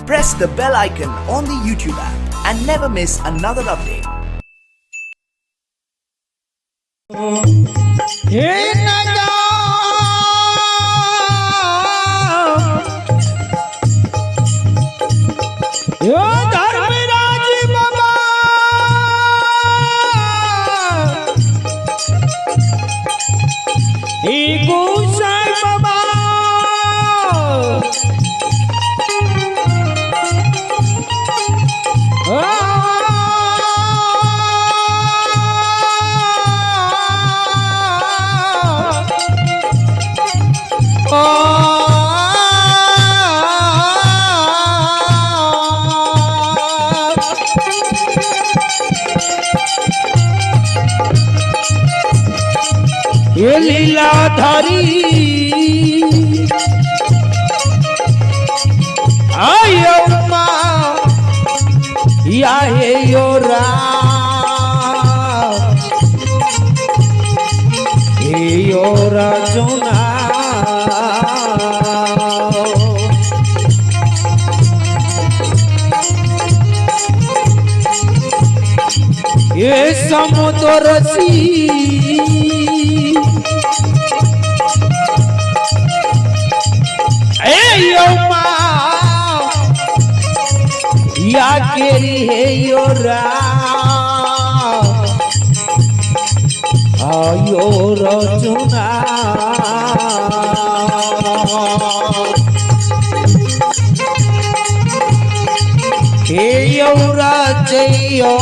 Press the bell icon on the YouTube app and never miss another update. हे नगा ओ धर्मराज बाबा ई गोसाई बाबा लीलाधारी आयो माँ या हे यो राम हे यो रचना ये समुद्रसी ए यो माँ या केरी हे यो राम आयो रचना हे यो रचयो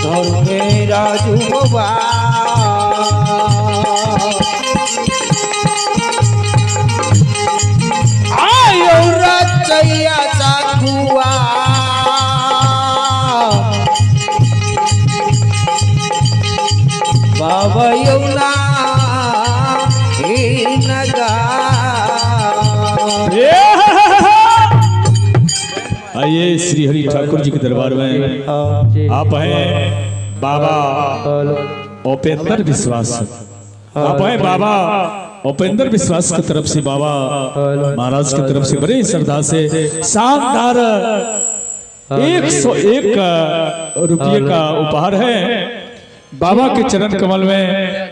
धर्मे राजू बाबा आयो रचैया साखुआ बाबा यौना हे नगा। आइए श्री हरि ठाकुर जी के दरबार में आप हैं बाबा उपेंद्र विश्वास, आप हैं बाबा उपेंद्र विश्वास की तरफ से, बाबा महाराज की तरफ से बड़े श्रद्धा से शानदार 101 रुपये का उपहार है। बाबा के चरण कमल में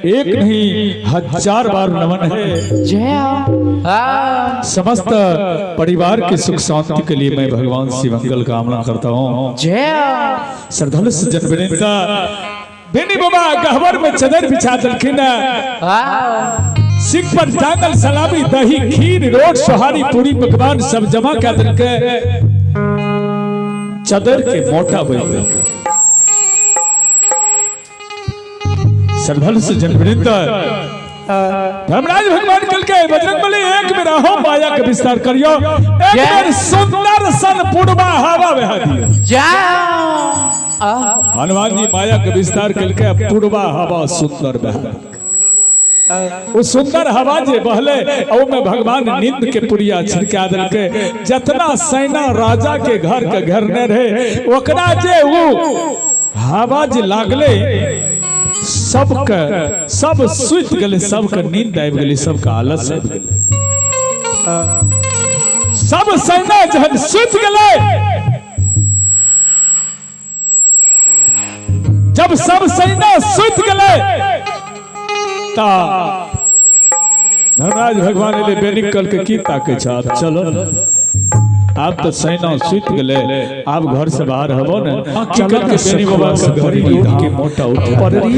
एक नहीं 1000 बार नमन है। समस्त परिवार के सुख शांति के लिए मैं भगवान से मंगल कामना करता हूँ। श्रद्धालु सज्जन वृंद, बेनी बाबा गहवर में चदर बिछा दलखिन, सिख पर टांगल सलामी दही खीर रोट सोहारी पूरी पकवान सब जमा कर दलके, चदर के मोटा बन दलके। श्रद्धालु सज्जन वृंद, धर्मराज भगवान कल के बजरंग बली एक बेर अहो माया के विस्तार करियो, एक बेर सुंदर सन पूर्वा हवा बहा दियो। हनुमान जी माया के विस्तार करके पूर्वा हवा सुंदर बहा, वो सुंदर हवा जे बहले ओ में भगवान नींद के पुरिया छिड़का देलके। जतना सेना राजा के घर के घेरने रहे ओकरा जे वो हवा जे लागले सबके सब सुति गेले, सबके नींद आबि गेलै, सबके आलस आबि गेलै। सब सेना जहन सुति गेलै, जब सब सेना सुति गेलै ता धर्मराज भगवान एलै बेनिक कहलकै की ताकै छ, आब चलो, आब तो सेना सुति गेलै, आब घर से बाहर हबो ने। चल के बेनी बाबा के घड़ी रोड के मोटा उठा पररी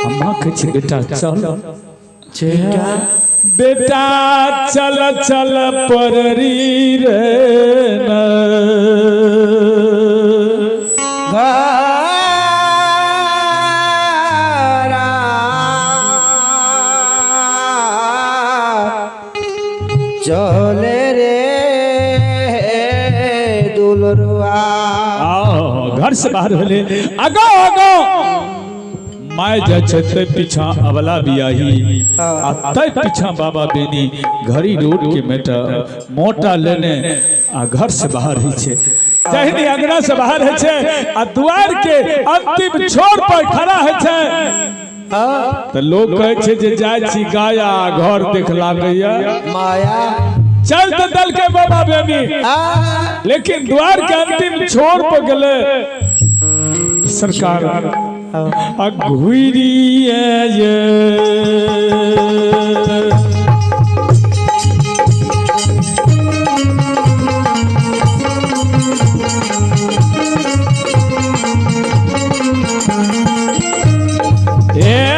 अम्मा कहै छै बेटा चल, बेटा चल चल पररी रे न। चले रे दुलरुआ। घर से बाहर होले आगो आगो my जाइ छै तै पीछा अबला बियाही आ तै पीछा बाबा बेनी घड़ी रोड के मेटा मोटा लेने आ घर से बाहर होइ छै। जहनी अंगना से बाहर होइ छै आ द्वार के अंतिम छोर पर खड़ा होइ छै। तऽ लोग कहै छै जे जाइ छी गाया घर देख लागैया। माया चल तऽ दलके बाबा बेनी, लेकिन द्वार के अंतिम छोर पर गेले सरकार आ घुरी ये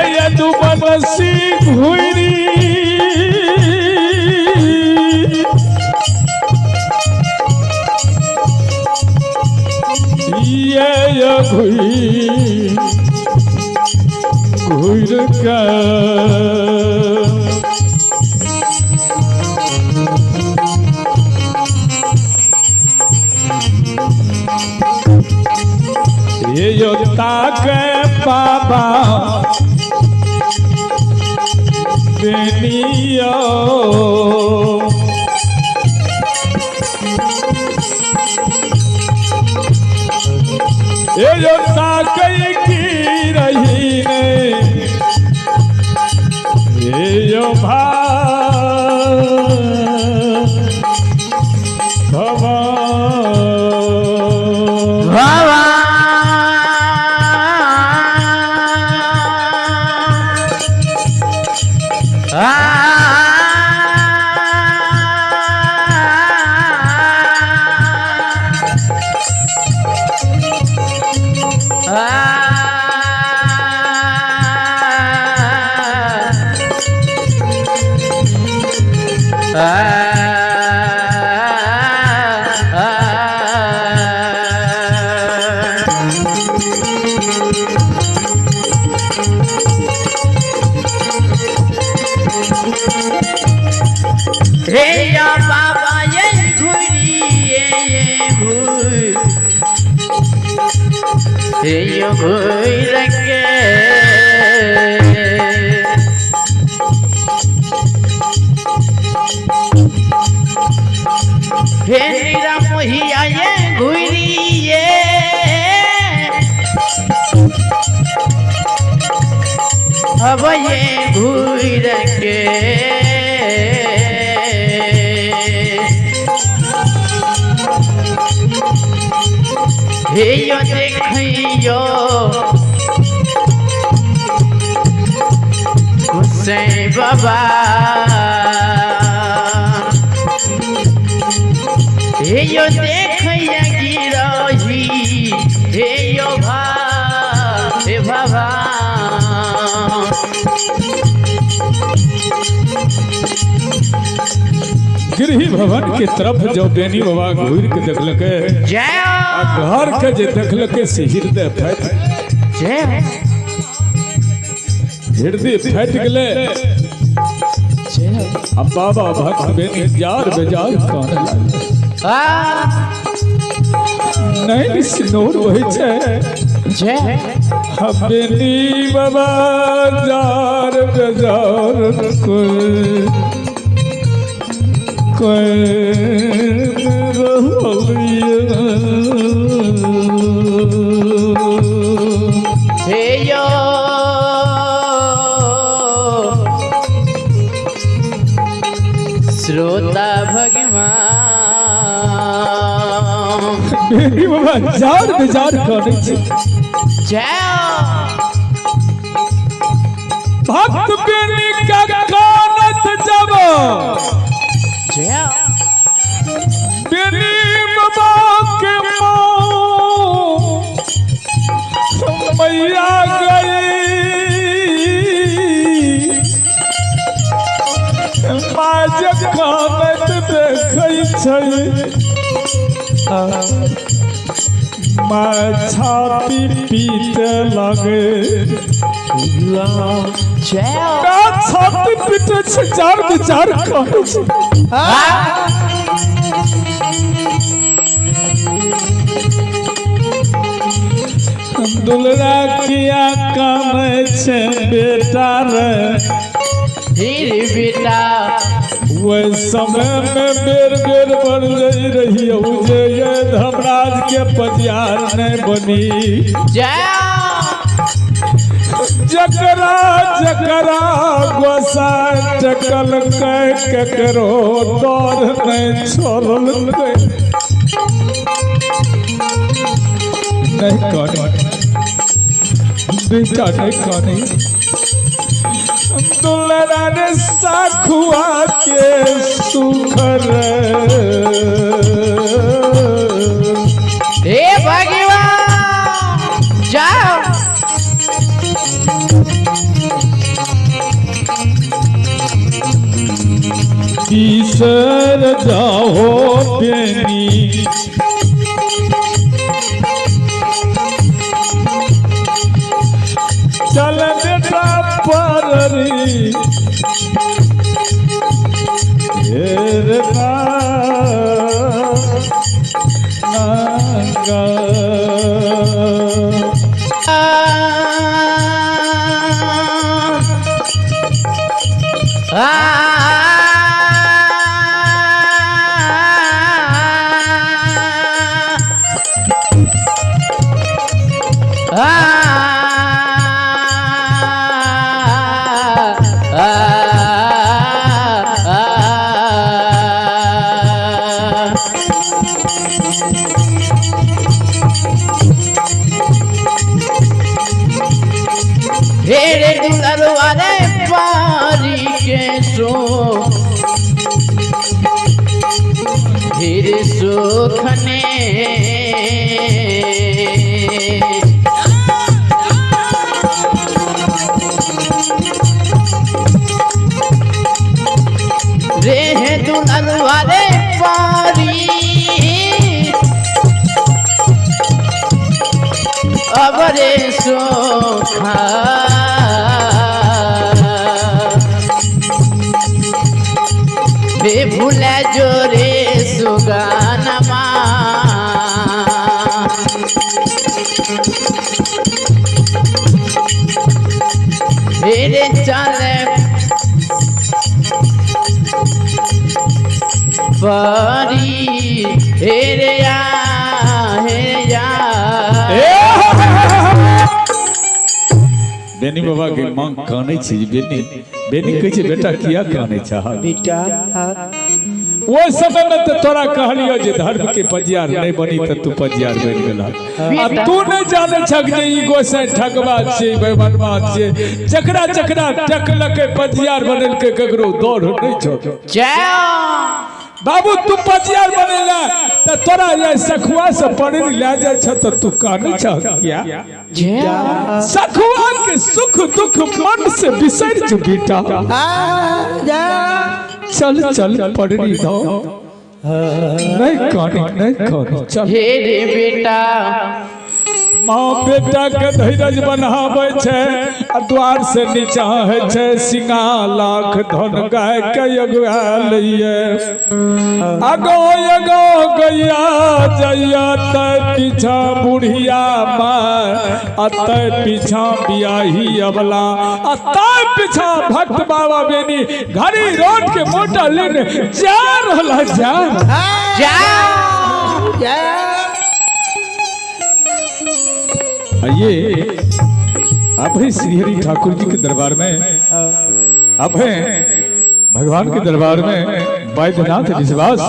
यदुवंशी घुरी ये घुरी घुर के ये योता के बाबा बेनियो ये योता के की रही ने ये यो भा भवा बाबा ये घुरी ये घुर हे घुर के हे नीरा मोहिया ये घुरी ये अब ये घुर के हे यो देखियो हुसैन बाबा हे यो देखिया गिरही हे यो भा हे बाबा। गिरही भवन के तरफ जो बेनी बाबा घूर के देखलके घर के जे देखलके से हृदय फट हृदय फट गले। अब बाबा भक्त बेनी जार बेजार काने नहीं सिनोर वही छे बेनी बाबा जार बेजार कोई हे यो श्रोता भगवान बाबा जार बेजार करै छै। भक्त बेनी का कानत जब बेनी बाबा के मैया गई माँ जे कानत देखै छै माँ छाती पीटे लगे छाती पीटे छै जार विचार करै छै। दुलरा किया कानै छै बेटा रे फिर बेटा वह समय में बेर बेर बढ़ जाई रही जे ये धर्मराज के पजियार नहीं बनी। जकरा जकरा गोसाई टकलकै केकरो दर नहीं छोड़लकै। नहीं कानी बेटा, नहीं कानी दुलरा रे साखुआ के सुखर। हे भगवान जाओ। तीसर जाओ बेनी चल बेटा पररी हेर ना नागा। हेरे दुलरवा रे पारी के सो हेरे सुखने। रे दुलरवा रे पारी अबरे सुखा बे भूले जोरे सुगानमा। मेरे चले परी हेरे या हे या। बेनी बाबा के मां कानै छै बेनी, बेनी कहै छै बेटा किया कानै छह बेटा? ओहि समय में तो तोरा कहलियो जे धर्म के पजियार नहीं बनी त तू पजियार बनि गेला। आ तू नहीं जाने छक जे ई गोसाई ठगवा छै बेमनवा छै, जकरा जकरा टकलकै पजियार बनेलकै ककरो दौड़ नहीं छौ। बाबू तू पजियार बनेला त तोरा ये सखुआ से पढ़ी ले जाय छ त तू कानै छह किया? सखुआ के सुख दुख मन से बिसरि जो बेटा। चल चल पढ़ी दो, नहीं कानी नहीं कानी चल। हे रे बेटा माँ बेटा के धैर्य बनाबै छै आ द्वार से नीचा होइ छै सिंगा लाख धन गाय के अगुआ लइए। अगो अगो गैया जइया तै पीछा बुढ़िया माय आ तै पीछा बियाही अबला आ तै पीछा भक्त बाबा बेनी घड़ी रोड के मोटा लेने जा रहला जा जा जा। आइए आप हैं श्री हरि ठाकुर जी के दरबार में, आप हैं भगवान के दरबार में बैद्यनाथ विश्वास,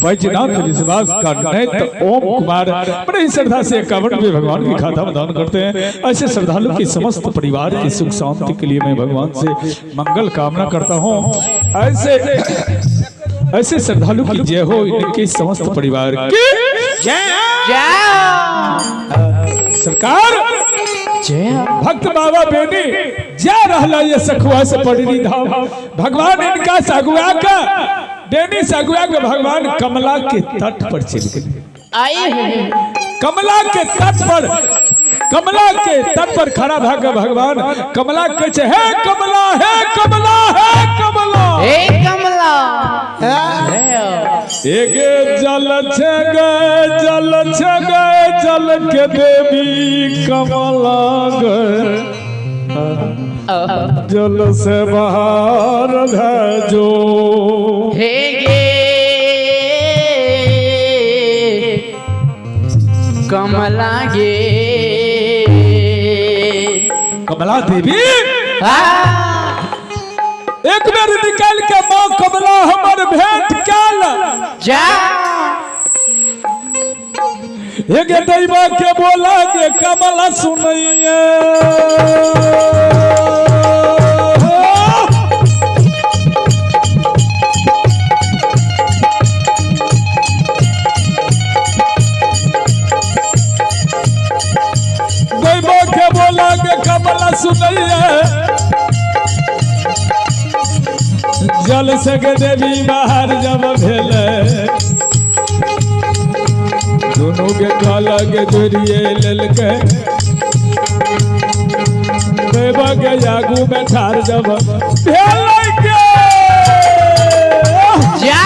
बैद्यनाथ विश्वास का नेत्र ओम कुमार बड़े ही श्रद्धा से 51 रुपये भगवान की खाता में दान करते हैं। ऐसे श्रद्धालु के समस्त परिवार की सुख शांति के लिए मैं भगवान से मंगल कामना करता हूँ। ऐसे ऐसे श्रद्धालु की जय हो, इनके समस्त परिवार की जय। सरकार भक्त बाबा बेनी जा रहला ये सखुआ से पड़नी धाम। भगवान इनका सगुआ का बेनी सगुआ के भगवान कमला के तट पर चल गए। आई है कमला के तट पर, कमला के तट पर खड़ा भाग भगवान कमला के छे, हे कमला, हे कमला, हे कमला, हे कमला, एगे जल छे गे, जल छे गे, जल के देवी कमला गे, जल से बाहर भेजो। हे गे कमला गे, कमला देवी हाँ एक बेर निकाल के माँ कमला हमर भेंट कल जा एक दैवा के बोला के कमला सुनैया। दैवा के बोला के कमला सुनैया, जल से के देवी बाहर जब भेले, दोनों के काला के जोड़िए लेलके, देवा के आगू में ठार जब भेलै के। जा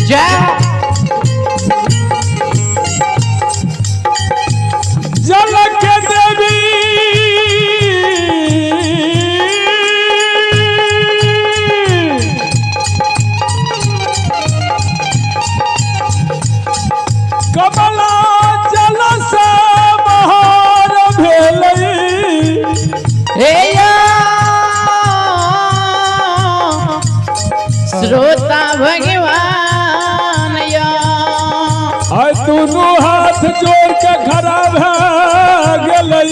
जा जल के देवी कमला जल से बहार भेलै। हे यो श्रोता भगवान यो आइ दुनू हाथ जोड़ के खड़ा भए गेलै।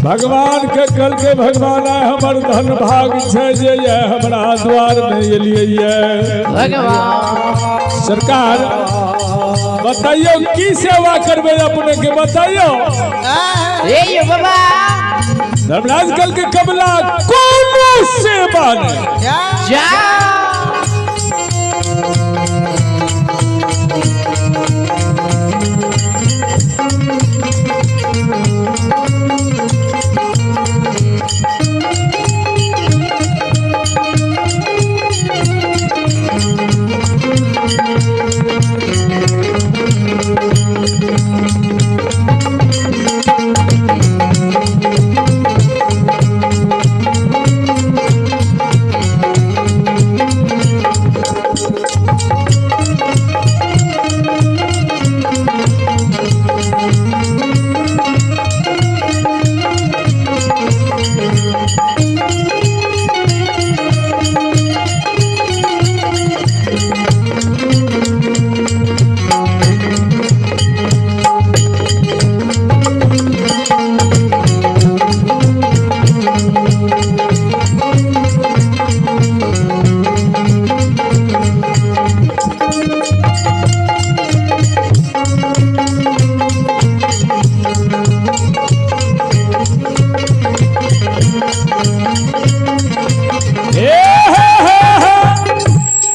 भगवान के कल के भगवान आइ हमर धन भाग छै जे ये हमरा द्वार में एलियै ये। भगवान सरकार बताइयो की सेवा करबै अपने के, बताइयो। हे यो बाबा धर्मराज कल के कमला कोनो सेवा नहीं। जा हे हे हे हे।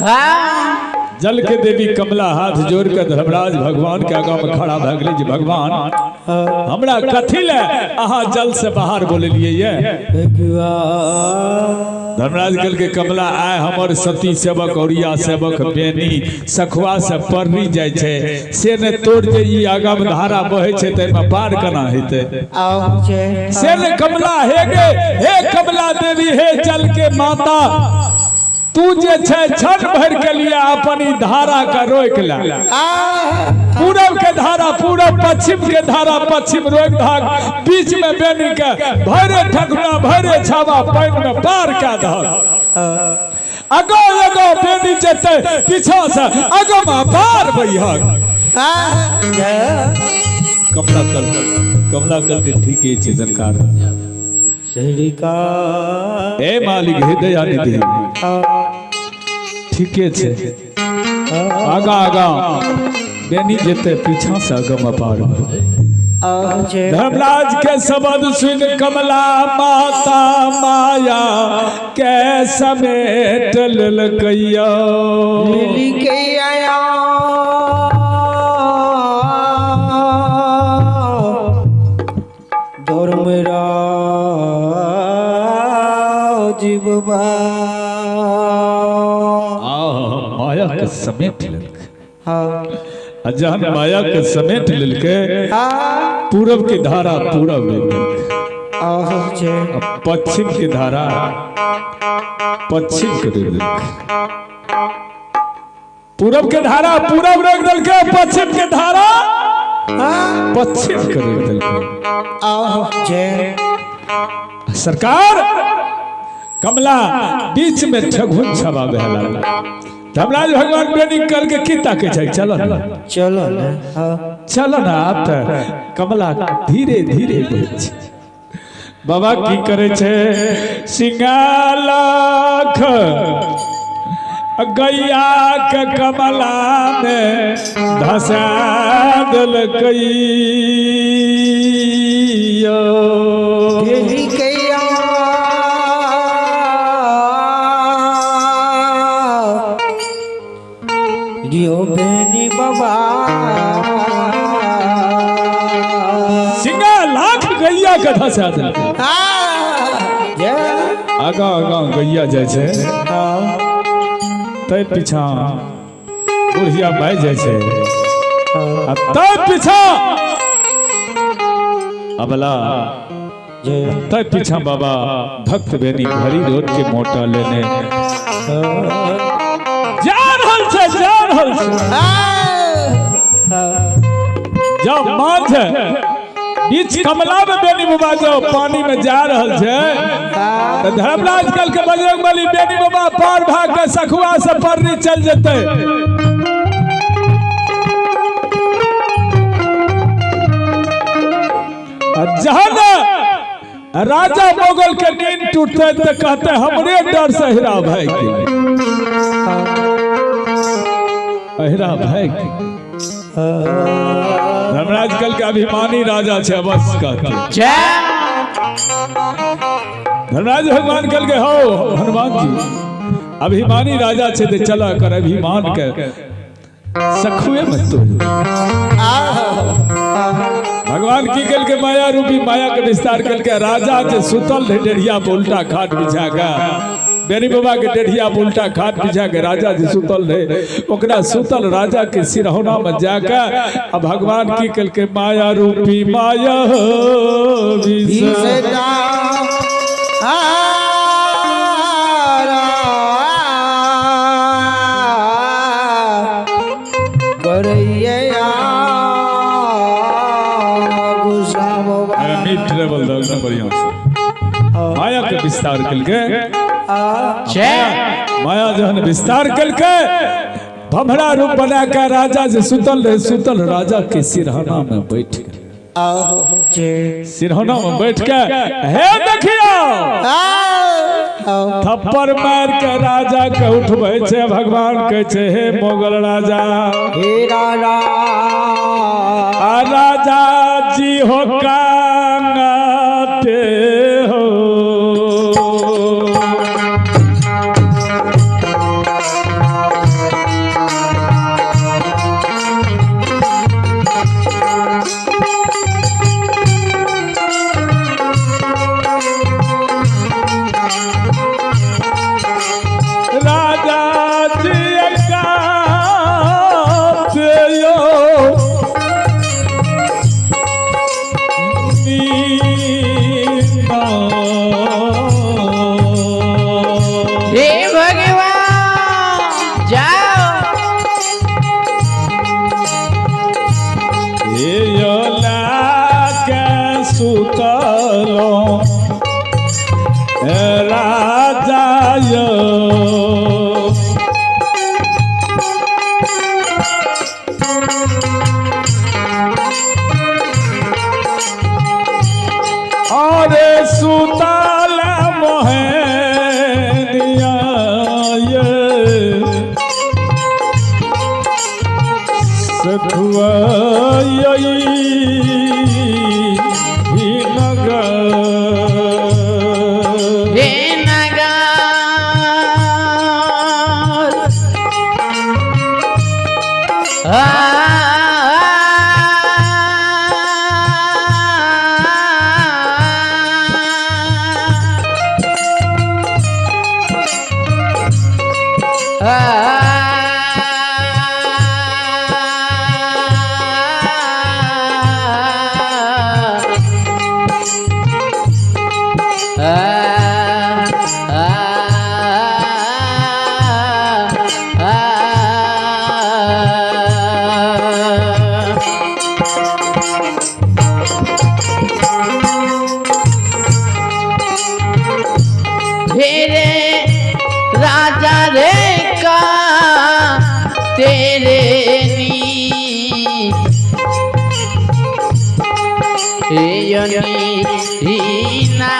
हाँ जल के देवी कमला हाथ जोड़ के धर्मराज भगवान के आगा में खड़ा भए गेलै जे भगवान हमरा कथी ले अहाँ जल से बाहर बोललियै ये। धर्मराज कल के कमला आय हमर सती सेवक औरिया सेवक बेनी सखुआ से परनी जाइ छै से ने तोड़ जे ई आगा में धारा बहै छै तै में पार केना हेतै। से ने कमला हे गे, हे कमला देवी, हे जल के माता, तू जे छै क्षण भर के लिए अपन ई धारा का रोक ले। पूरब के धारा पूरब, पश्चिम के धारा पश्चिम, रोक धाग बीच में बेनी के भरे ठकुरा भरे छावा पानि में पार कए दहक। अगो अगो बेनी जेतै पीछा से अगो में पार बहिहक। कमला कल कमला कल के ठीके छै सरकार। ए मालिक हे दयानिधि ठीके छै। आगा आगा बेनी जेते पीछा से अगम अपार। धर्मराज के शब्द सुन कमला माता माया के समेट लेलकैया। धर्मराज बाबा माया के समेट लेलकै। जहन माया के समेट लेलकै पूरब की धारा पूरब ले गेलकै, पश्चिम की धारा पश्चिम के रोक देलकै। पूरब के धारा पूरब रोक देलकै, पश्चिम के धारा पश्चिम के रोक देलकै। सरकार कमला बीच में ठगुन छवा बहला। धर्मराज भगवान बेनी कल के की ताके छै, चलो ना चलो ना चलो ना। आब त कमला धीरे धीरे बहै छै। बाबा की करे छै, सिंगालख गैया के कमला में धसा देलकै। बाबा सिंगा लाख गैया के धसा देलकै। आगा आगा गैया जाइ छै, तै पीछा बुढ़िया माय जाइ छै, आ तै पीछा अबला, तै पीछा बाबा भक्त बेनी घड़ी रोड के मोटा लेने जा रहल छै, जा रहल छै। जब माछ बीच कमला में बेनी बाबा जो पानी में जा रहल छै, त धर्मराज कल के बजरंग बली बेनी बाबा पार भाग के सखुआ से परनी चल जेतै। जहन राजा मोगल के नींद टूटते तो कहते हमरे डर से हिरा भाई के हिरा भाई के। धर्मराज कल के अभिमानी राजा छै बस कहते। धर्मराज भगवान कल के हो हनुमान जी अभिमानी राजा छै ते चला कर अभिमान के सखुए मत तोड़। भगवान की कल के माया रूपी माया के विस्तार कल के राजा जे सुतल रहे डेढ़िया पर उल्टा खाट बिछा के, बेनी बाबा के डेढ़िया पर उल्टा खाट बिछा के राजा जे सुतल रहे, ओकरा सुतल राजा के सिरहोना में जाके अब भगवान की कल के माया रूपी माया माया के विस्तार कलके। माया जहन विस्तार कलके भमरा रूप बना के राजा जे सुतल रहे, सुतल राजा के सिरहना में बैठ के, सिरहना में बैठ के हे देखियो थप्पड़ मार के राजा के उठबै छै। भगवान कहै छै हे मोगल राजा, हे राजा, राजा जी हो कांगते हो। राजा जी कांगते हो हे भगवान जाओ। सुतलो राजा यो सुतल मोहनिया ये सखुआ ही नगर। हे नगर आ हेरे राजा रे का तेरे नी हे ना।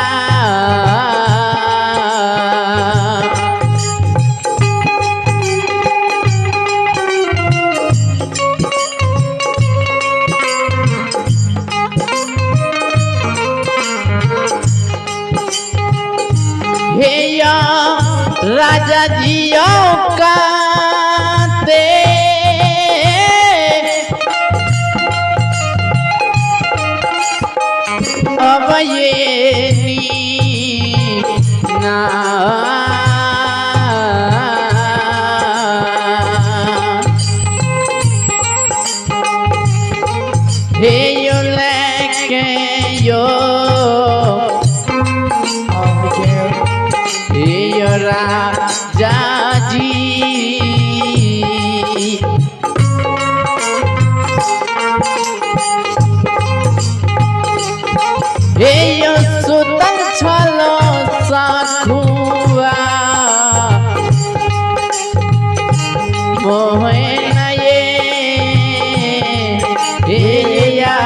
हे या राजा जियो का ते अब ये नी ना। हे यो लेके यो हे राजा जी। हे यो सुतल छलो साखुआ मोहन ये हे या।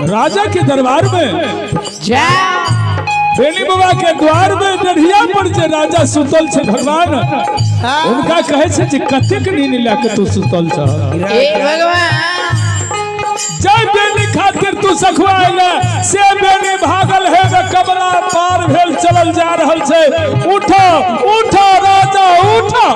राजा के दरबार में जा बेनी बाबा के द्वार में डढ़िया पर जे राजा सुतल छे भगवान उनका कहे छे जे कतेक नींद लए के तू सुतल छ। हे भगवान जय बेनी खातिर तू सखुआ अइले से बेनी भागल है वे कमला पार भेल चलल जा रहल छे। उठो उठो राजा उठो।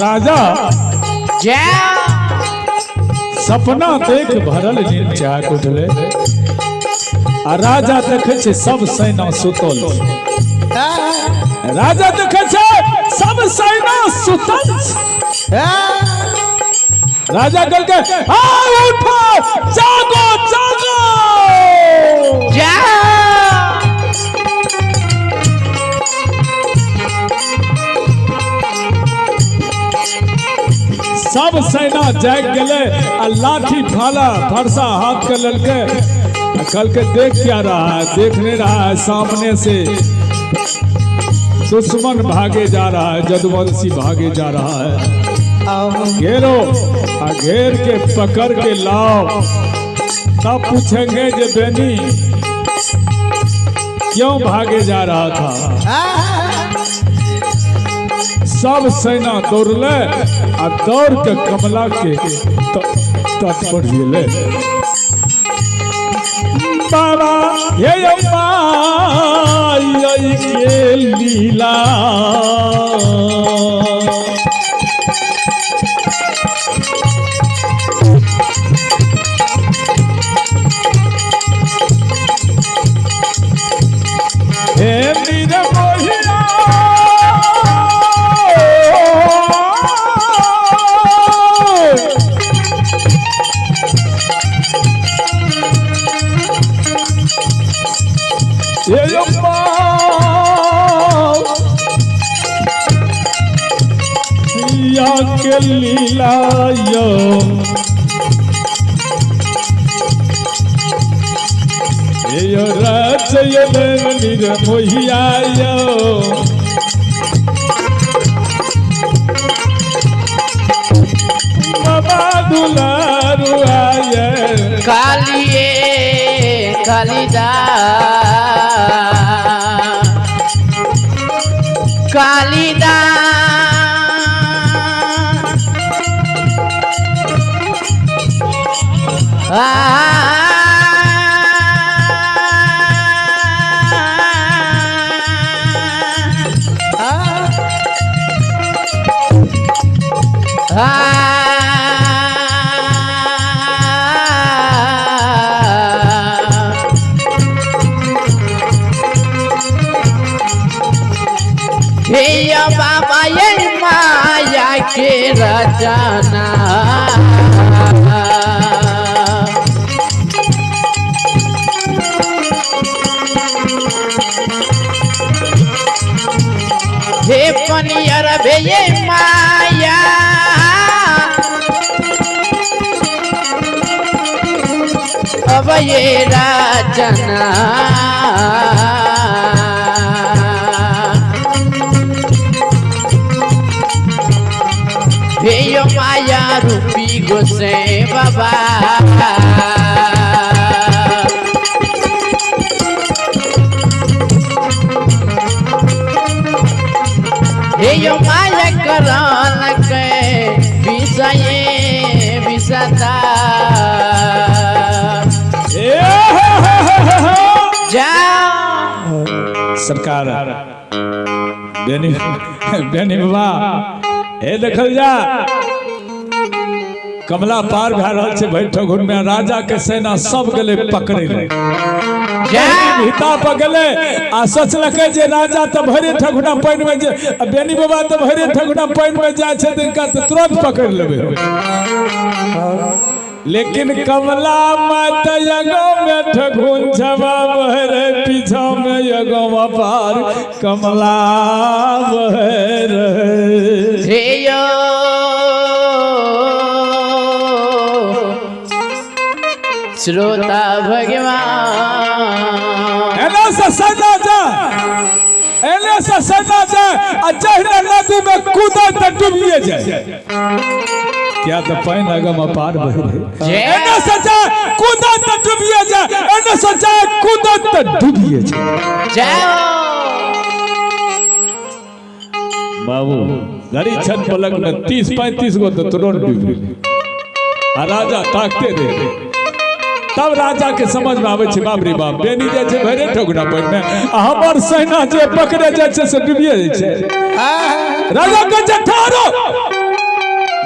राजा जा सपना देख भरल नींद जाग उठले आ राजा देखे छे सब सेना सुतल छे। राजा देखे छे सब सेना सुतल छे। राजा कल के आ उठो, जागो जागो। जाओ। सब सेना जाग गए आ लाठी फाला फरसा हाथ के ललके आ कल के देख क्या रहा है, देख नहीं रहा है, सामने से दुश्मन भागे जा रहा है, जदुवंशी भागे जा रहा है। घेरो आ घेर के पकड़ के लाओ, तब पूछेंगे जे बेनी क्यों भागे जा रहा था। सब सेना दौड़ले आ दौड़ के कमला के तट पर गेले। बाबा हे माई के लीला, हे नीर मोहिया, हे अम्मा, या के लीला यो, यो रचय नीर मोहिया यो। बाबा दुलारू आये कालिए कालिदा कालिदा हे बाबा ये माया के रचना, हे पनियर भे ये माया, अब ये रचना। हे यो माया रूपी गोसे बाबा, हे यो माया करन के विषय विषता। ए हो हो हो हो हो। जाओ। सरकार बेनी बेनी बाबा हे देखल जा, कमला पार भए रहल छै भरि ठगुन में, राजा के सेना सब गेलै पकड़ै ले। हिता पर गेलै आ सोचलकै जे राजा तऽ भरि ठगुना पानि में जे आ बेनी बाबा तऽ भरि ठगुना पानि में जाइ छै तऽ हिनका तऽ तुरंत पकड़ि लेबै। लेकिन कमला मात एगो में ठगुन छबा बहरे, पीछा में एगो पार कमला बहरे। हे यो श्रोता भगवान, एने से सेना जा, एने से सेना जा आ जहिना नदी में कूदे तऽ डूबिए जाए, क्या तो पानि आगा में पार बहि रहे। एने से जाए कूदे तऽ डूबिए जाए, एने से जाए कूदे तऽ डूबिए जाए। जाओ। बाबू घड़ी छन पलक में 30-35 गो तो तुरंत डूब गेलै आ राजा ताकते रहे। तब राजा के समझ में आबै छै बाप रे बाप, बेनी जाइ छै भरे ठोकना पानि में आ हमर सेना जे पकड़े जाइ छै से डूबिए जाइ छै। राजा कहै छै ठहरो,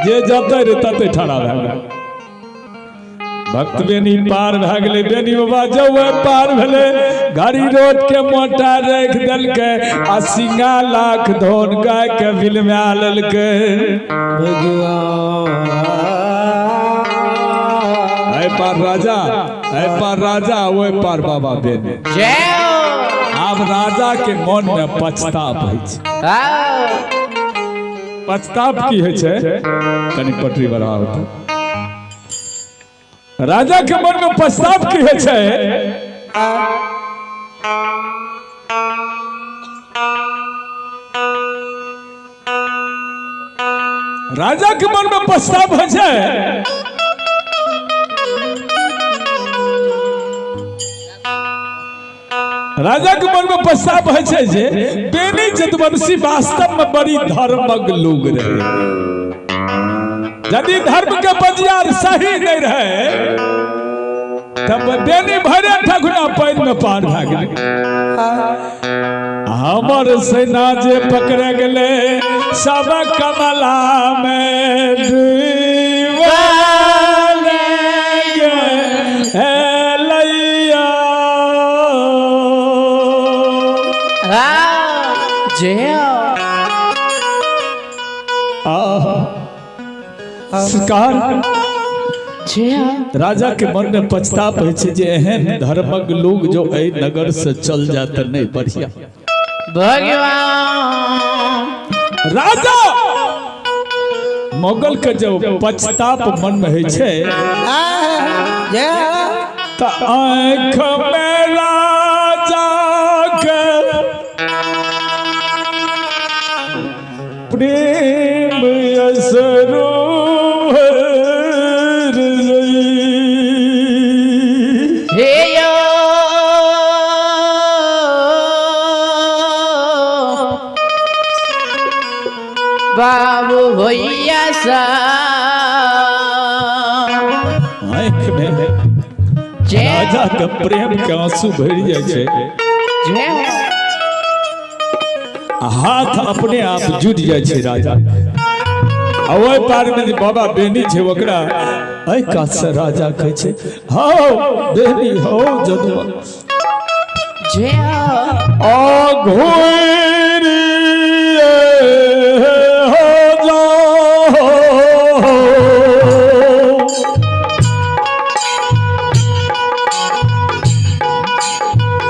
जे जतै रे ततै ठहरा भए गेल। भक्त बेनी पार भए गेलै। बेनी बाबा जब पार भेलै घड़ी रोड के मोटा राखि देलकै आ सिंगा लाख धोन गाय के बिलमा लेलकै। भगवान। पार राजा, एहि पार राजा, ओहि पार बाबा बेनी। जय हो। आब राजा के मन में पछताप होइ छै। हाँ। पछताप की होइ छै? कनि पटरी बढ़ाओ। राजा के मन में पछताप की होइ छै? राजा के मन में पछताप होइ छै। राजा के मन में पछताप होइ छै जे बेनी जदुवंशी वास्तव में बड़ी धर्मक लोग रहे। यदि धर्म के बजियार सही नहीं रहे तब बेनी भरे ठकुना पानि में पार भए गेलै। हमर सेना जे पकड़े गेलै सब कमला में डूबल गेलैया। हाँ। जय हो। आहा। सरकार, जय हो। राजा के मन में पछताप होइ छै जे एहन धर्मक लोग जो एहि नगर से चल जात नहीं बढ़िया। भगवान। राजा मुगल के जब पछताप मन में होइ छै जय त आँख में राजा के प्रेम असरु भर गई। हे यो। बाबू भैया सा। आँख में जय। राजा के प्रेम के आंसू भरि जाइ छै। जय हो। आ हाथ अपने आप जुट जाइ छै राजा। आ ओहि पार में जे बाबा बेनी छै ओकरा एहि कात से राजा कहै छै, हौ बेनी, हौ जदुआ। जय हो। आ घुरि हो जाओ।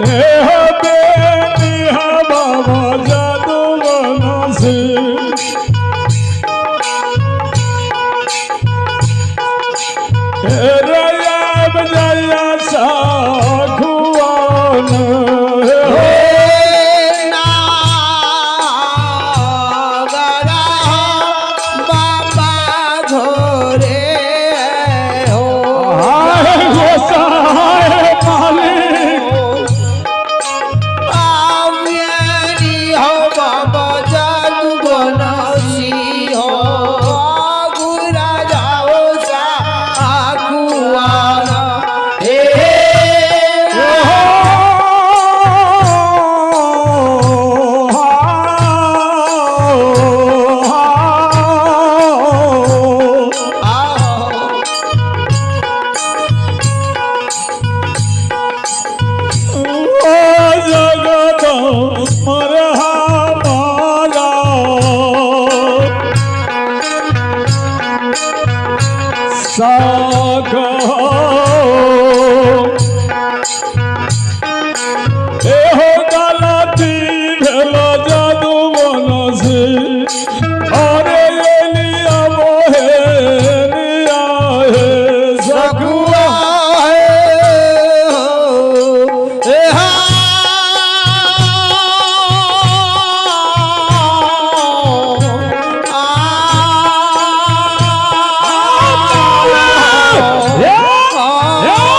हे हो बेनी हा बाबा जादुवनसी। रयाब जया साखुआन हो। नागरा बाबा घोरे हो। हाय गोसाय मालिक। आव्यारी हो बाबा जादू बनसी हो गुरा जाओ सा आकुआना हे। आओ। जगत मरहा मारा साग एहो गलती भेल जादू मनसी। अरे एलिया मोहेनिया हे सखुआ। सखुआ हे हो ए हा। हे, हे।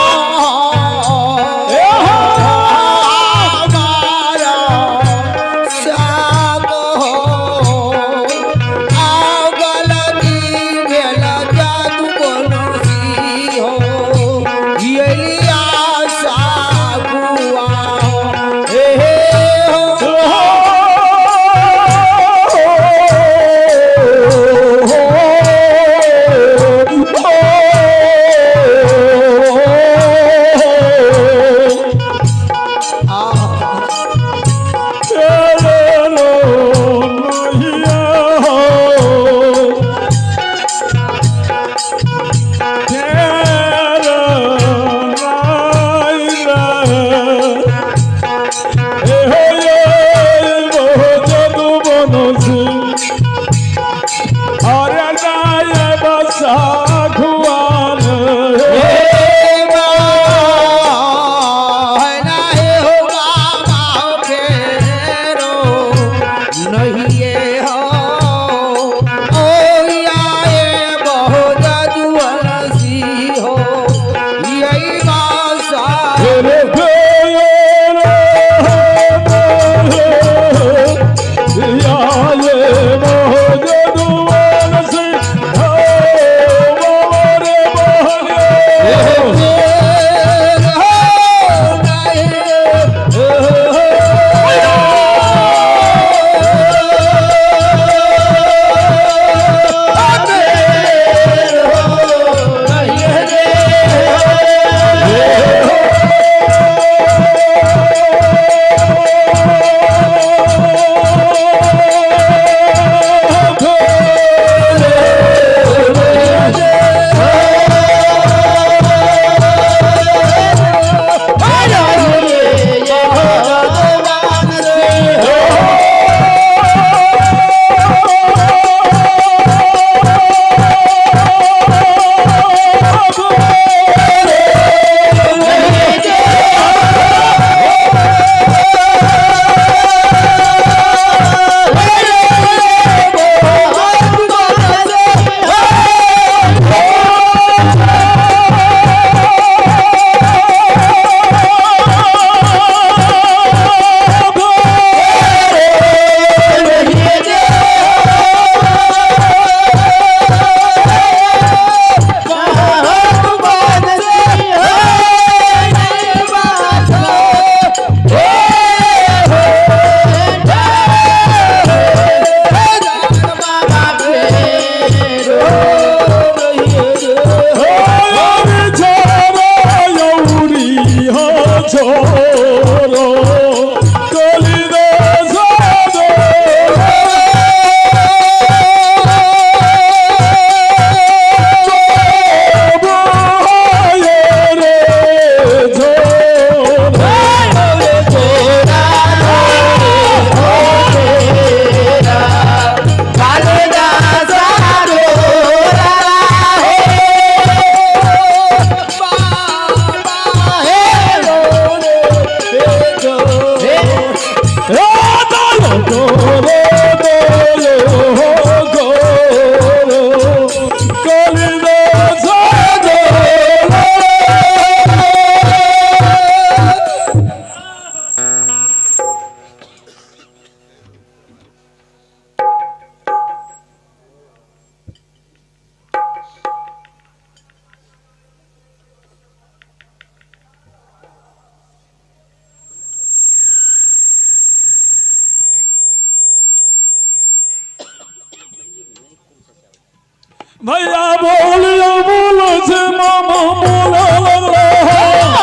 भैया बोलिया बोलो छे मामा बोले लगलो हो।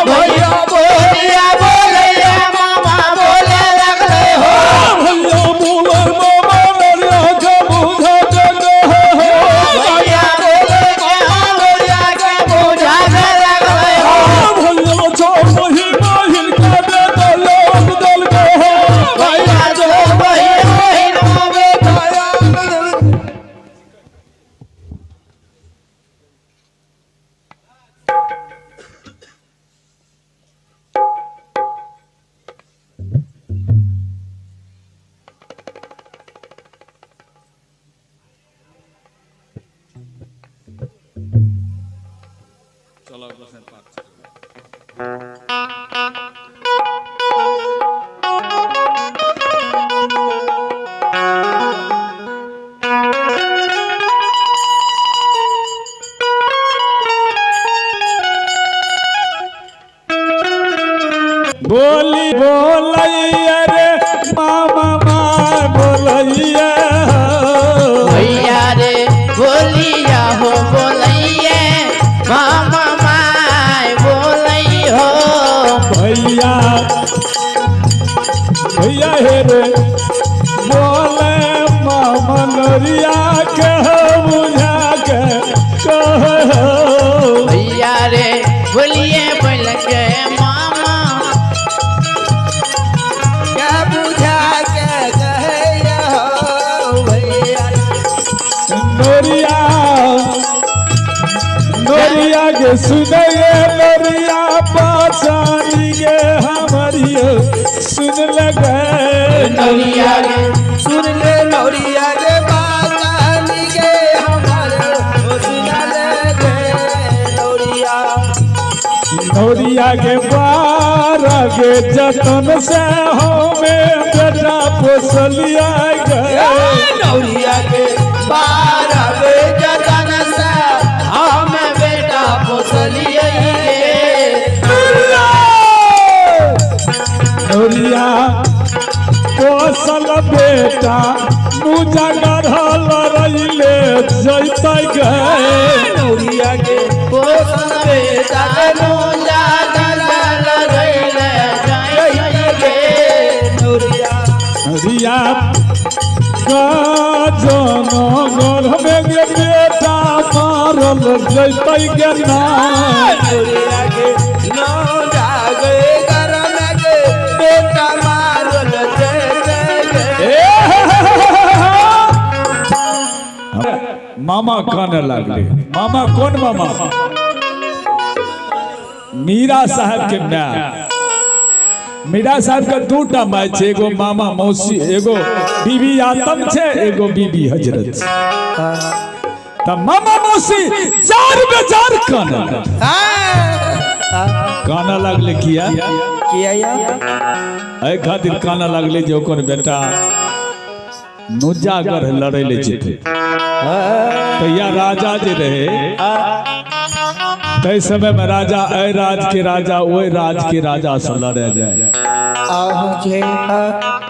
भैया बोलिया बोलैया मामा बोले लगले हो। भैया बोले मामा नरिया के बुझा के कहे हो। भैया बोले मामा नरिया के बुझा के लगले हो। भैया छो वही माहिर के बेटा लोग दल के हो। भैया जो वही बहिन बेटा बोली बोलैया रे मामा माँ बोलैया हो। भैया रे बोलिया हो बोलैये मामा माय बोलै हो। भैया भैया हे रे बोले मामा नरिया के बुझा के कहे हो। भैया रे बोलिए बोल के मामा के बुझा के कहे हो भैया। नोरिया नोरिया के सुनये नोरिया पहचानी गे हमारियो सुन लगे। नौरिया रे सुन ले नौरिया गे बातानी गे हमारे हो सुना ले गे नौरिया। नोरिया के बार के जतन से हमें बेटा पोसलिया गे। नौरिया के बारह बे जतन से हम बेटा पोसलिए गे। नोरिया पोसल बेटा मुजा गढ़ल रहिले जैतै गे। नौरिया के पोसल बेटा मुंजा गल गइले जाई गे। नौरिया रिया गजन गढ़ में गे बेटा मारल जैतै गे ना। नौरिया के नौ जागे गरम गे बेटा मारल जैते गे। मामा काने लागले। मामा कौन मामा? मीरा साहब के my. Meera साहब के दूटा my छे, एगो मामा मौसी, एगो बीबी आतम छे, एगो बीबी हजरत छे। त मामा मौसी जार बेजार काने लागले। काने लागले किया? किया या? एहि खातिर काने लागले जे ओकर बेटा नुजागर लड़े ले जेतै। तैया राजा जे रहे तै समय में राजा एहि राज के राजा ओहि राज के राजा से लड़े जाए।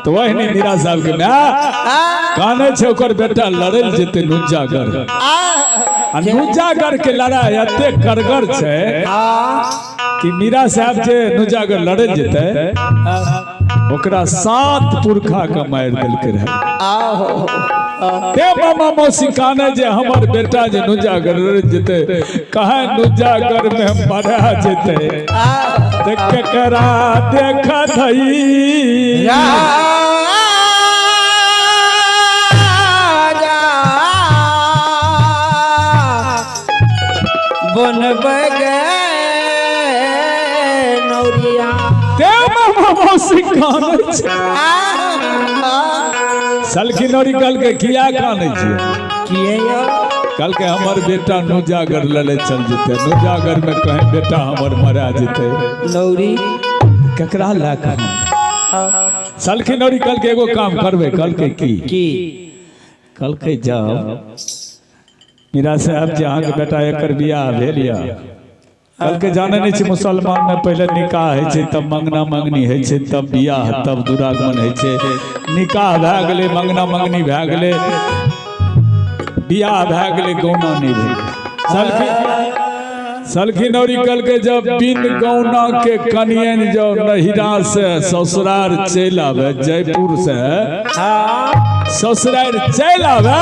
तो वही नहीं मीरा साहब के my काने छे ओकर बेटा लड़े ले जेतै नुजागर। आ नुजागर के लड़ाई एते करगर छे कि मीरा साहब जे नुजागर लड़े जेतै ओकरा 7 पुरखा के मारि देलकै रहे। ते मामा मौसी काने जे हमर बेटा जे नुजागर लड़े जेतै कहे नुजागर में हम मरा जेतै। ते केकरा देख धई बनबै गे नौरिया। ते मामा मौसी काने छे। सलखी नौरी कल के किया काने छे? किया? कल के हमर बेटा नुजागर लड़े चल जेतै, नुजागर में कहे बेटा हमर मरा जेतै। नौरी केकरा ला के सलखी नौरी कल के एगो काम करबै। कल के की? कल के जाओ मीरा साहब जे अहाँके बेटा एकर बियाह भेल या। कल के जाने नहीं छै मुसलमान में पहले निकाह होइ छै, तब मंगना मंगनी होइ छै, तब बियाह, तब दुरागमन होइ छै। निकाह भए गेलै, मंगना मंगनी भए गेलै, बियाह भए गेलै, गौना नहि भेलै। सलखी सलखी नौरी कहलकै जब बिन गौना के कनियन जब नहिरा से ससुरार चलि आवे, जयपुर से ससुरार चलि आवे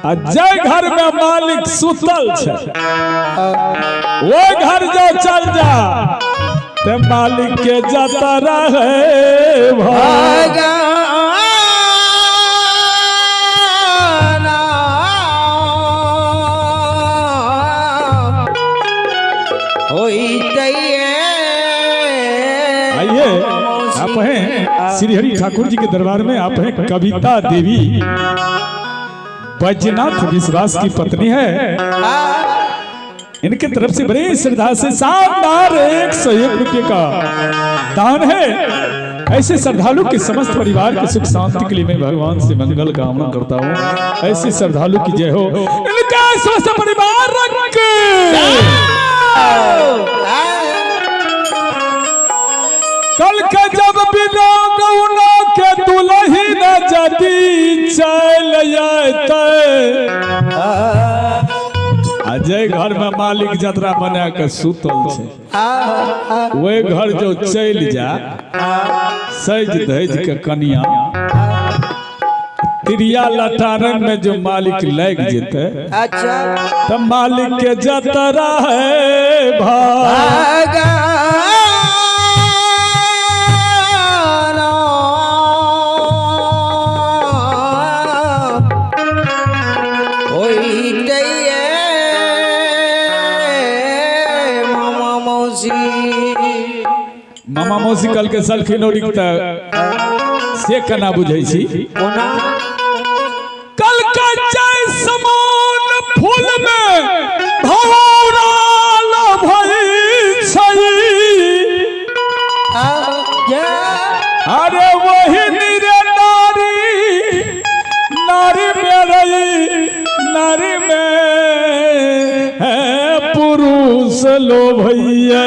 आ जय घर में मालिक सुतल छै वो घर जो चल जा ते मालिक के जता रहे भाग। आइए आप हैं श्री हरि ठाकुर जी के दरबार में, आप हैं कविता देवी बैजनाथ विश्वास की पत्नी है। इनके तरफ से बड़े श्रद्धा से शानदार 101 रुपये का दान है। ऐसे श्रद्धालु के समस्त परिवार के सुख शांति के लिए मैं भगवान से मंगल कामना करता हूँ। ऐसे श्रद्धालु की जय हो, इनका समस्त परिवार रख। कल के जब बिना गौना के दुलही न जदी चल अयतै, आ जे घर में मालिक जतरा बना के सुतल छै वही घर जो चल जा सज धज के कनिया तिरिया लटारन में जो मालिक लग जेते, अच्छा तब मालिक के जतरा है भाग। मामा मौसी कल के सलखी नौरी से केना बुझै छी? कल के जय समान फूल में भौरा लोभै छै, अरे वही निरे नारी नारी में रही नारी में है पुरुष लोभैया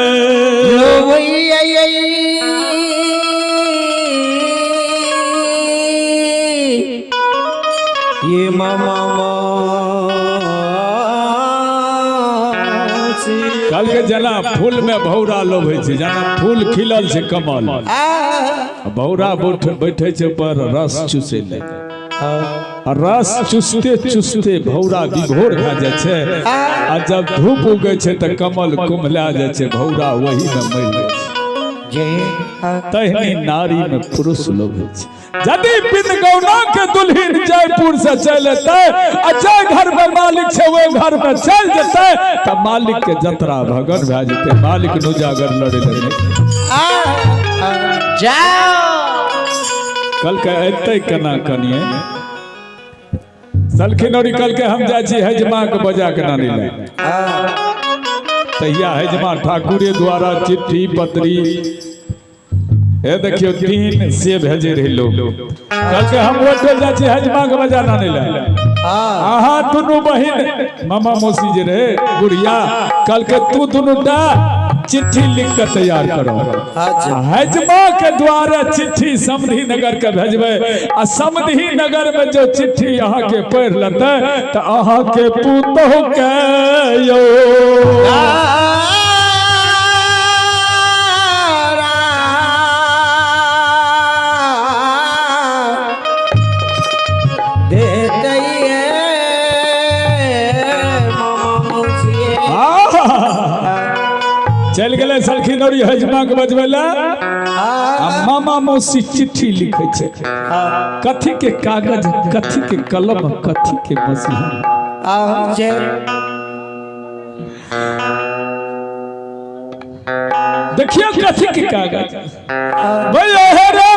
ये मामा कल के जना फूल में भौरा लोभै छै, जना फूल खिलल छै कमल, भौरा बैठे छै पर रस चूसै ले, रस चूसते चूसते भौरा विभोर भए जाइ छै, आ जब धूप उगै छै तऽ कमल कुम्हला जाइ छै, भौरा वही में मरि जाइ छै। तहिनी नारी में पुरुष लोभै छै। यदि बिन गौना के दुल्हन जयपुर से चल एतै आ जे घर में मालिक छै ओहि घर में चल जेतै तऽ मालिक के जतरा भगन भए जेतै, मालिक नुजागर लड़े लगै। जाओ कल के एतै केना कनिए सलखी नौरी कल के हम जाइ छी हजमा के बजा के नानी लए। तहिया हजमा ठाकुरे द्वारा चिट्ठी पत्री ए देखियो 3 से भेजे रहे लोग। कल के हम ओटल जाइ छी हजमा के बजा नानी लए। आहा दुनू बहिन मामा मौसी जे रहे बुढ़िया, कल के तू दुनू टा चिट्ठी लिख के तैयार करो। हजमा के द्वारा चिट्ठी समधी नगर के भेजबे आ समधी नगर में जो चिट्ठी अहाँ के पढ़ लेते तो अहाँ के पुतोह के यो चल गए सलखी नौरी हजमा के बजबै ला। आ मामा मौसी चिट्ठी लिखै छै, कथी के कागज कथी के कलम कथी के मसीहा। देखियो कथी के कागज भैया हे रे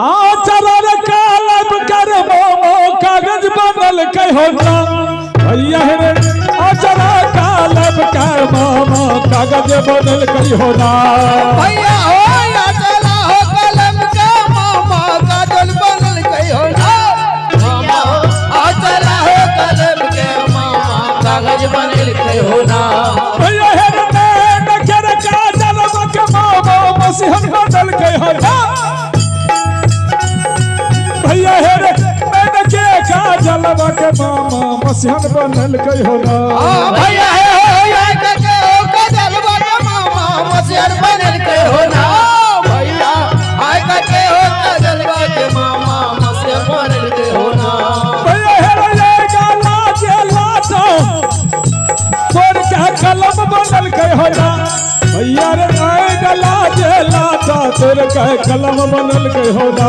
आचर रे कलम कर मोमो कागज बनल कहो ना भैया हे रे आचर कलम कर मोमो कागज बनल कहो ना भैया हो आचरा हो कलम का मामा कागज बनल कहो ना मामा आचरा हो कलम के मामा कागज बनल कहो ना भैया हे रे नखर काजल मक मामा मसीहन बनल कहो ना भैया हे रे नखे काजल काजलवा के मामा मसिहन बनल कहो ना। भैया हे हो या के हो काजलवा के मामा मसिहन बनल के हो ना। भैया आय के हो काजलवा के मामा मसिहन बनल के हो ना। भैया हे रे गाला जे लाटो तोर के कलम बनल कहो ना। भैया रे आए गला जे लाटो तोर के कलम बनल कहो ना।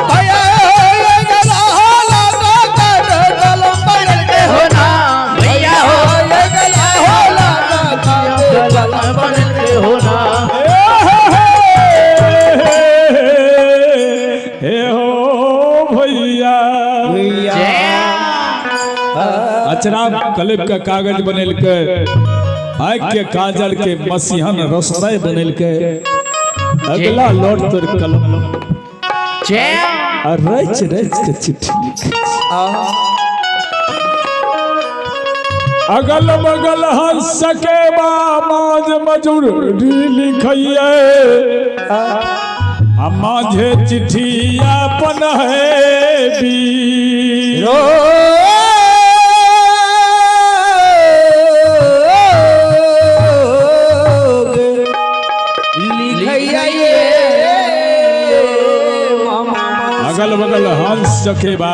भैया हे हो गला लाटो के कलम बनल के हो ना। भैया हो ये गला हो लाटो के कलम बनल के हो ना। हे हो भैया अचरा कलिप के कागज बनेल के आँख के काजल के मसीहन रसोई बनेल के अगला लौट तोर कलम आ रच रच के चिट्ठी लिखे। अगल बगल हंस सके बा माज मजूर लिखिए आ माझे चिट्ठी अपन है बीर। अगल बगल हंस सकेबा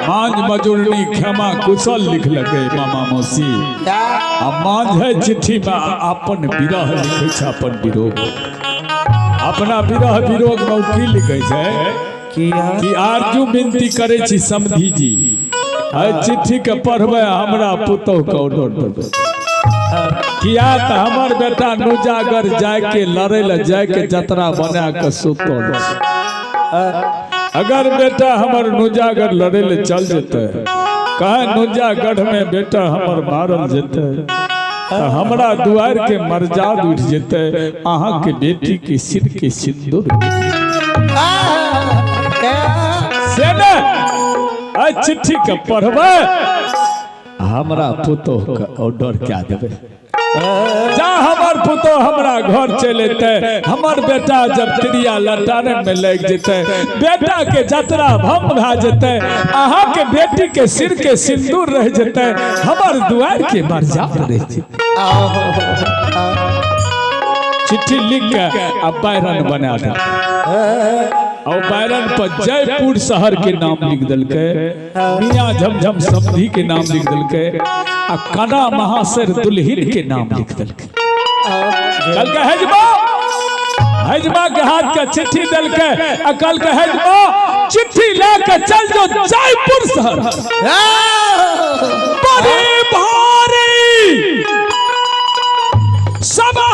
मांझ मजूरनी क्षमा कुशल लिख लगे मामा मौसी आ मांझ चिट्ठी में अपन विरह लिखे छै अपन विरोग अपना विरह विरोग में की लिखे छै कि आरजू विनती करे छी समधी जी आ चिट्ठी के पढ़बै हमरा पुतोह के ऑर्डर देबै किया तऽ हमर बेटा नुजागर जाय के लड़े ले जाय के जतरा बना के सुतल। अगर बेटा हमर नुजागर लड़े ले चल जेते कहे नुजागढ़ में बेटा हमर मारल जेते तो हमरा दुआर के मर्जाद उठ जेते अहाँ के बेटी के सिर के सिंदूर से ने आ चिट्ठी के पढ़बै हमरा पुतोह के ऑर्डर क्या देबै। जा हमर पुतोह हमरा घर चल एतै हमर बेटा जब तिरिया लटाने में लग जेतै बेटा के जतरा भंग भए जेतै अहाँ के बेटी के सिर के सिंदूर रह जेतै हमर दुआर के मर्जाद रह जेतै। चिट्ठी लिख के आ बैरन बना दे और बैरन पर जयपुर शहर के नाम लिख देलकै मियाँ झमझम समधी के नाम लिख देलकै आ कना महासर दुल्हिन के नाम लिख देलकै। कल के हजमा हजमा के हाथ के चिट्ठी देलकै आ कल के हजमा चिट्ठी ला के चल जो जयपुर शहर बड़ी भारी सभा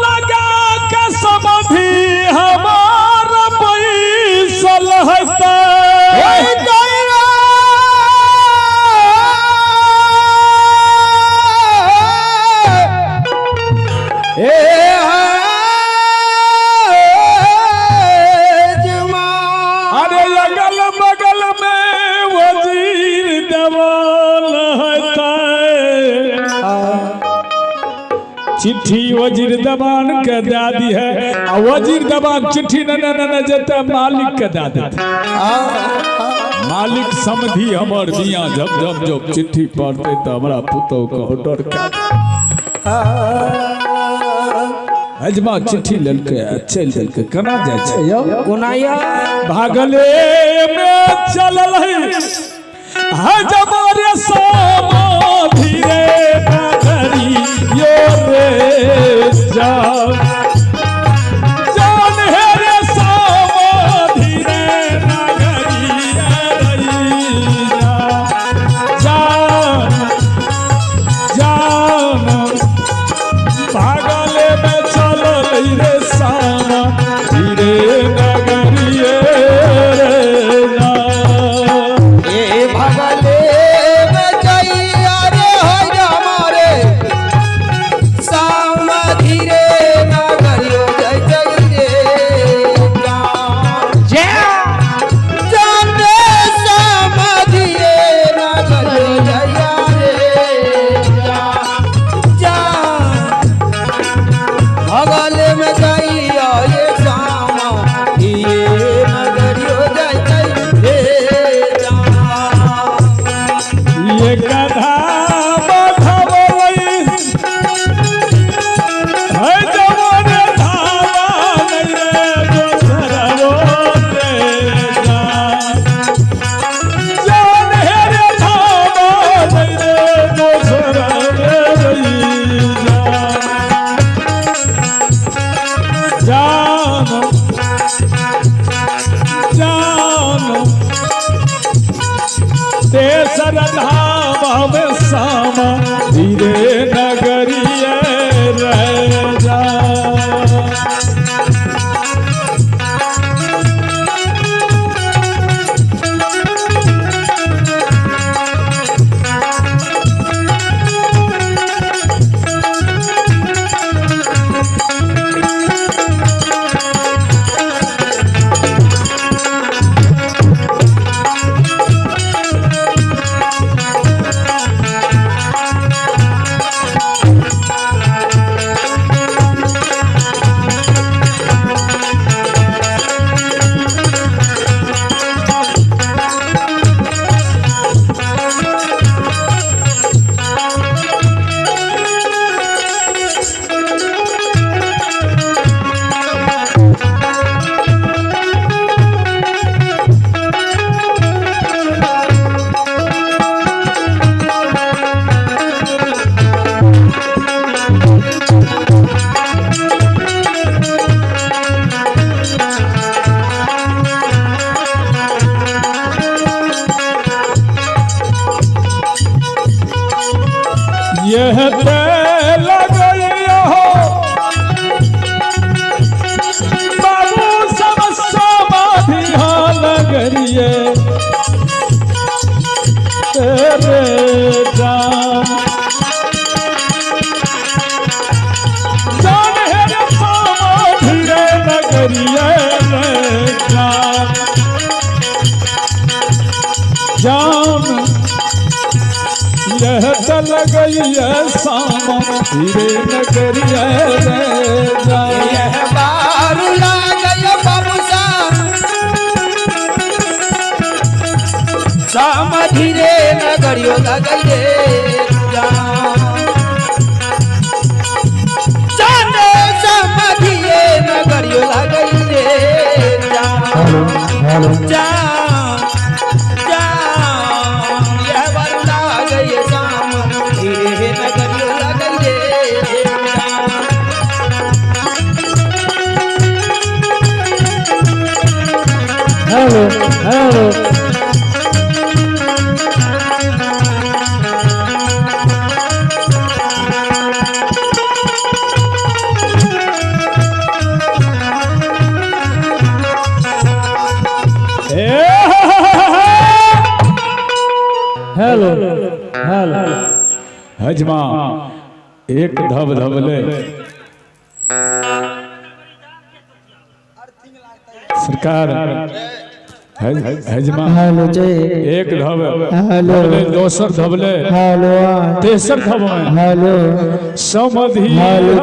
लगा के समधी हमार पैसल हतै। अरे अगल बगल में वजीर देवाल हतै चिट्ठी वजीर दबान के दे दी है आ वजीर दबान चिट्ठी न न न जेते मालिक के दे देते। मालिक समधी हमर मियाँ झम झम जो चिट्ठी पढ़ते तो हमरा पुतोह के ऑर्डर के हजमा चिट्ठी लेलकै चलि देलकै। केना जाइ छै यौ कोना यौ भागले में चलल है हजमा रे समाधि रे नगरी यो रे जान जान हे रे समाधि रे नगरी रैया जान जान भागले में चलल रे सामा धीरे नगरिए रे जान। ए भगले में जइया रे होय हमारे नगरिया रे जा। यह ते लगइयो हो बाबू सब समाधि लगरिए तेरे जान जान है रे समाधि रे नगरिए रे जान जान यह त लगइया सामा धीरे नगरिया रे जान। यह बारू लागय बाबू श्याम श्याम धीरे नगरियो लगई रे जान। जान श्याम धीरे नगरियो लगई रे जान। जान जान यह बारू लागय श्याम धीरे नगरियो लगई रे जान। Hello hello. Hello hello. हजमा एक धब धबले सरकार हजमा हेलो जय। एक धब हेलो। धबले, दोसर धबले, हेलो तेसर धब में हेलो। समधि हेलो।